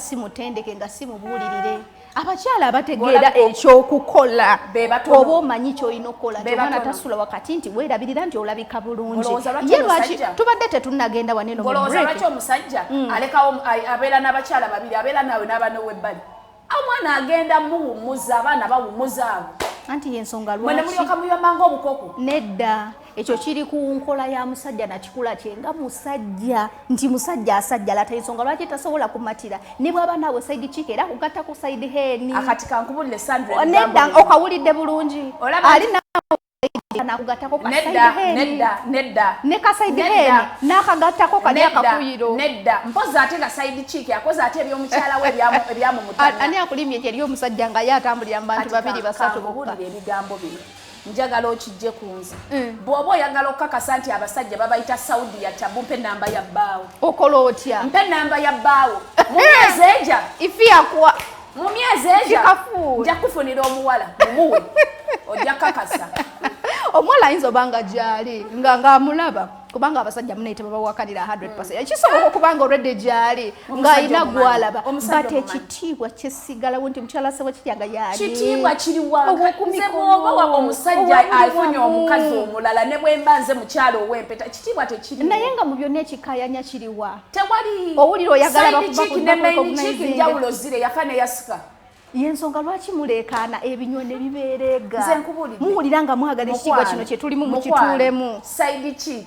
si mutendeke, nga si mubuulirire. Abakyala abategeera ekyokukola, Be batono. oba omanyi kyolina okukola nti Be omwana batono. tasula wakati, nti weerabirira nti olabika bulungi. Olowooza lwaki Ye lwaki omusajja- tubadde tetunnagenda waneno mu Ng'olowooza break? lwaki omusajja alekawo, abeera n'abakyala babiri, abeera naawe n'aba n'owebbali? Omwana agenda muwummuza, abaana bawummuza abo. Anti yensonga Mwene lwaki mulyoka muyomba ng'obukoko. Nedda, ekyo kiri ku nkola ya musajja nakikula kye nga musajja, nti musajja asajjala ta ensonga lwaki tasobola kumatira ne bwaba naawe side chick, era kugattako side hen. Akati kankubulire, Sandra, Nedda. ebigambo bino. Okawulidde bulungi. Olaba Ali nakugattako ka side Nedda. hen. Nedda, nedda. Ne ka side Nedda. hen n'akagattako kali Nedda, akakuyiro. Nedda, mpozi ate nga side chick akoze ate ebyomukyala we ebyamumutanya. Ani akulimbye nti eri omusajja nga ye atambulira mu bantu babiri, basatu bokka? Kankubuulire ebigambo bino, njagala okijje ku nze. Bw'oba oyagala okukakasa nti abasajja babayita Saudi ya tabu, mpa enamba ya bbaawo. Okola otya? Mpa enamba ya bbaawo. Mu myezi eja, Ifi yakwa mu myezi eja, Kikafuuwe. nja kufunira omuwala, mumuwe, ojja kakasa. Omuwala ayinza oba nga gyali nga ng'amulaba, kubanga abasajja munaye tebabawakanira 100. Kisoboka okubanga olwedde gyali ng'alina Omumanyi. gwalaba. Omusajja But omumanyi. ekitiibwa kyesigalawo nti mukyala sewe kirya nga yaani. Kitiibwa kiri Ow'oku nze mikono, bw'oba wa omusajja owabuli afunye wamu. omukazi omulala, ne bwe mba nze mukyalo ow'empeta, ekitiibwa tekiri. Naye nga mu byonna ekikayanya kiriwa? Tewali. Owulira oyagala Side chick ne main chick, bakurecognizinga. njawulo zire, yafa neyasika. Yensonga lwaki muleekaana, ebinywa ne bibeereega. Nze nkubuulidde. Muwulira nga mwagala ekitiibwa Mukwano, kino kye tulimu, mukwano, mukituulemu. Side chick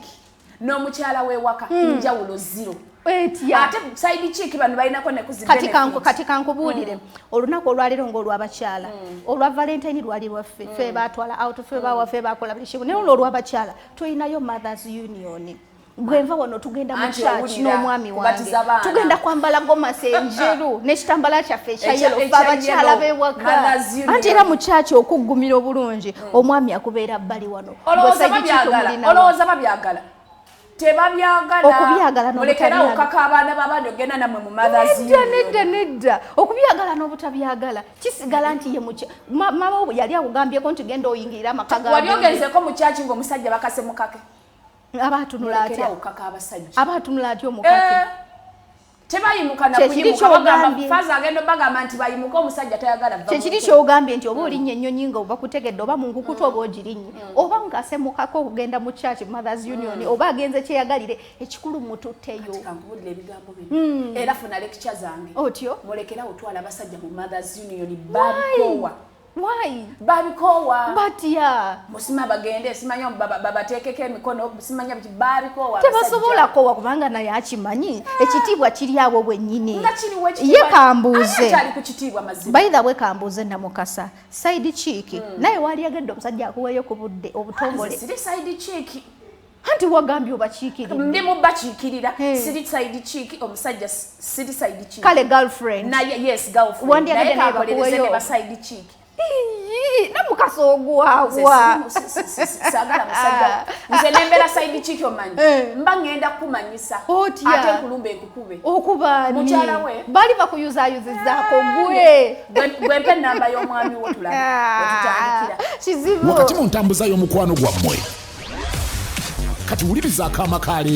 n'omukyala w'ewaka, njawulo zero. Etya? Ate side chick bano balinako ne ku zi Kati benefit. Kati kankubuulire, olunaku olwaleero ng'olwabakyala, olwa Valentine lwali lwaffe, ffe batwala out, ffe bawa, ffe bakola buli kimu, naye olwo olwabakyala tulinayo Mothers Union. Bwenva wano tugenda mu Anti church owulira, n'omwami wange, kubatiza baana. tugenda kwambala gomasi enjeru n'ekitambala kyaffe ekya yellow, ffe Ekya abakyala yellow, b'ewaka. Mothers Union. Anti era mu church okuggumira obulungi, omwami akubeera bbali wano. Olowooza Gwe side chick babyagala? omulinawo. Olowooza babyagala? Tebabyagala. Okubyagala Mulekerawo n'obutabyagala. kaka abaana b'abandi ogenda nammwe mu Mothers Nedda. Union. Nedda, nedda, okubyagala n'obutabyagala kisigala nti ye mama we yali akugambyeko nti genda oyingirire amaka ga Wali gundi. ogenzeko mu kyaki ng'omusajja bakase mukake? Aba atunula atya? Mulekerawo kaka abasajja. Aba atunula atya omukake? Eh, tebayimuka Kyekiri nakuyimuka, bagamba ky'ogambye. Faaza agenda bagamba nti bayimuke, omusajja tayagala va mu Kyekiri ntebe. kyogambye nti oba olinnya ennyonyi nga oba kutegedde, oba mu nkukutu, oba ogirinnye, oba ng'asemukako okugenda mu church, Mothers Union, oba agenze kyeyagalire, ekikulu mututteyo. Kankubuulire ebigambo bino, era funa lecture zange. Otyo. Mulekerawo twala abasajja mu Mothers Union, babikoowa. Why? Babikoowa. Batya? Musima bagende, simanya babateekeko emikono, simanya biki, babikoowa. Tebasobola kowa, kubanga naye akimanyi ekitiibwa kiri awo bwennyini. Nga kiriwo. Ye kambuuze. Kyali ku kitiibwa mazima. By the way, kambuuze Namukasa, side chick naye wali agedde omusajja akuweeyo ku budde obutongole? Nze siri side chick. Anti wagambye obakiikiridde. Ndi mubakiikirira. Hey. Siri side chick, omusajja siri side chick. Kale girlfriend. Naye yes, girlfriend. Wandyagadde Naye naye kakolereze bakuweeyo. ne ba side chick. Iyii, Namukasa Nze ogwawa. saagala musajja. Nze nembeera side chick, omanyi mba ŋŋenda kumanyisa. Otya? Ate nkulumba enkukube. Okubaani? Mukyala we. Baali bakuyuzaayuzizaako gwe. Gwe mpa enamba y'omwami wo, tulabe wetutandikira. Kizibu. Wakati mu ntambuza y'omukwano gwammwe, kati wuliriza akaama ka leero.